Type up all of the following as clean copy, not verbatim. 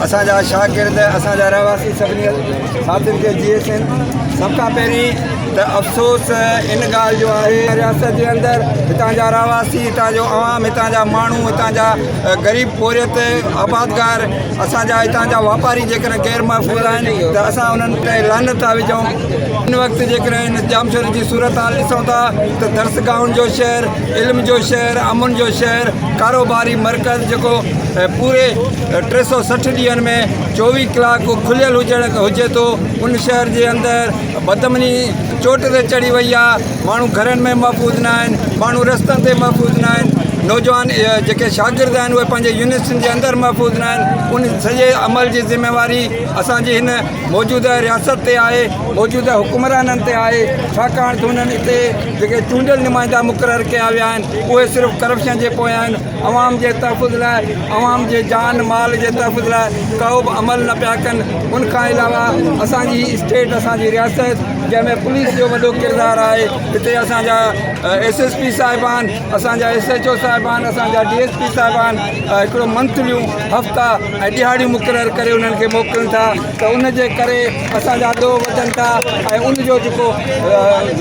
اسان جا شاگرد اسان جا رهواسي سڀني ساٿين کي جيئي سنڌ سڀ کان پهرين ته افسوس ان ڳالهه جو آهي رياست جي اندر هتان جا رهواسي هتان جو عوام هتان جا ماڻهو هتان جا غريب پورهيت آبادگار اسان جا هتان جا واپاري جيڪڏهن غير محفوظ آهن ته اسان انهن تي لعنت ٿا وجهون هن وقت جيڪڏهن هن ڄامشوري جي صورتحال ڏسون ٿا ته درسگاهن جو شهر علم جو شهر امن جو شهر ڪاروباري مرڪز جيڪو پوري 360 ڏينهن ۾ 24 ڪلاڪ کليل هجڻ هجي ٿو ان شهر جي اندر بدامني چوٽ تي چڙهي وئي آهي ماڻهو گهرن ۾ محفوظ نه آهن ماڻهو رستن تي محفوظ نه آهن نوجوان جيڪي شاگرد آهن اهي پنهنجي يونيورسٽين جي اندر محفوظ نه آهن ان سڄي عمل جي ذميواري اسانجي هن موجوده رياست تي آهي موجوده حڪمرانن تي آهي ڇاڪاڻ ته انهن هتي جيڪي چونڊيل نمائندا مقرر ڪيا ويا آهن اهي صرف ڪرپشن جي پويان آهن عوام جي تحفظ لاء عوام جي جان مال جي تحفظ لاء ڪو به عمل نه پيا ڪن ان کان علاوه اسان جي اسٽيٽ اسان جي رياست جنهن ۾ پوليس جو وڏو ڪردار آهي هتي اسان جا ايس ايس پي صاحبان اسان جا ايس ايچ او صاحبان اسان جا ڊي ايس پي صاحبان هڪڙو منٿليون هفتا ۽ ڏهاڙيون مقرر ڪري انهن کي موڪلن ٿا ته ان جي ڪري اسان جا ڏوهه وڌن ٿا ۽ ان جو جيڪو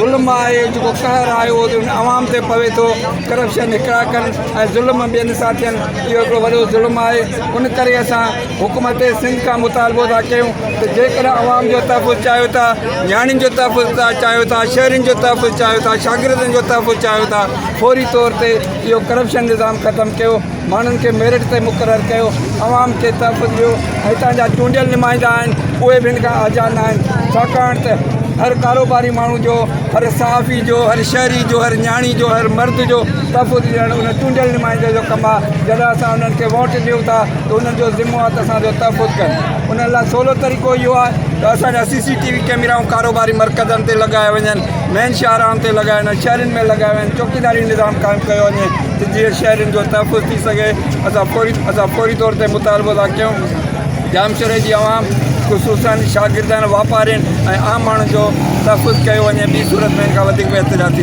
ظلم آهي جيڪو قهر آهي اهو ان عوام تي پوي ٿو ڪرپشن هڪڙا ڪن ۽ ظلم ٻين سان ٿين اهو هڪڙو وڏو ظلم آهي ان ڪري اسان حڪومت سنڌ کان مطالبو ٿا ڪيون ته جيڪڏهن عوام جو تحفظ چاهيو ٿا نياڻين جو تحفظ ٿا چاهيو ٿا شهرين جو تحفظ چاهيو ٿا شاگردن جو تحفظ چاهيو ٿا فوري طور تي اهو ڪرپشن نظام ختم ڪيو ماڻهن کي ميرٽ تي مقرر ڪيو، عوام کي تحفظ ڏيو ۽ هتان جا چونڊيل نمائندا آهن اهي به هن کان آجا نه آهن ڇاڪاڻ ته هر ڪاروباري ماڻهو جو هر صحافي جو هر شهري جو هر نياڻي جو هر مرد جو تحفظ ڏيڻ ان چونڊيل نمائندي جو ڪم آهي جڏهن اسان انهن کي ووٽ ڏيون ٿا ته انهن جو ذمو آهي ته اسان جو تحفظ ڪن انهن لاء سولو طريقو اهو آهي ته اسان جا سي سي ٽي وي ڪيمرائون ڪاروباري مرڪزن تي لڳايا وڃن مين شاهراهن تي لڳايا وڃن شهرين ۾ لڳايا وڃن چوڪيداري نظام قائم ڪيو وڃي ته جيئن شهرين جو تحفظ ٿي سگهي اسان فوري اسان فوري طور تي مطالبو ٿا ڪيون ڄامشوري جي عوام خصوصن شاگردن واپارين ۽ عام ماڻهن جو تحفظ ڪيو وڃي ٻي صورت ۾ ان کان وڌيڪ احتجاج ٿي.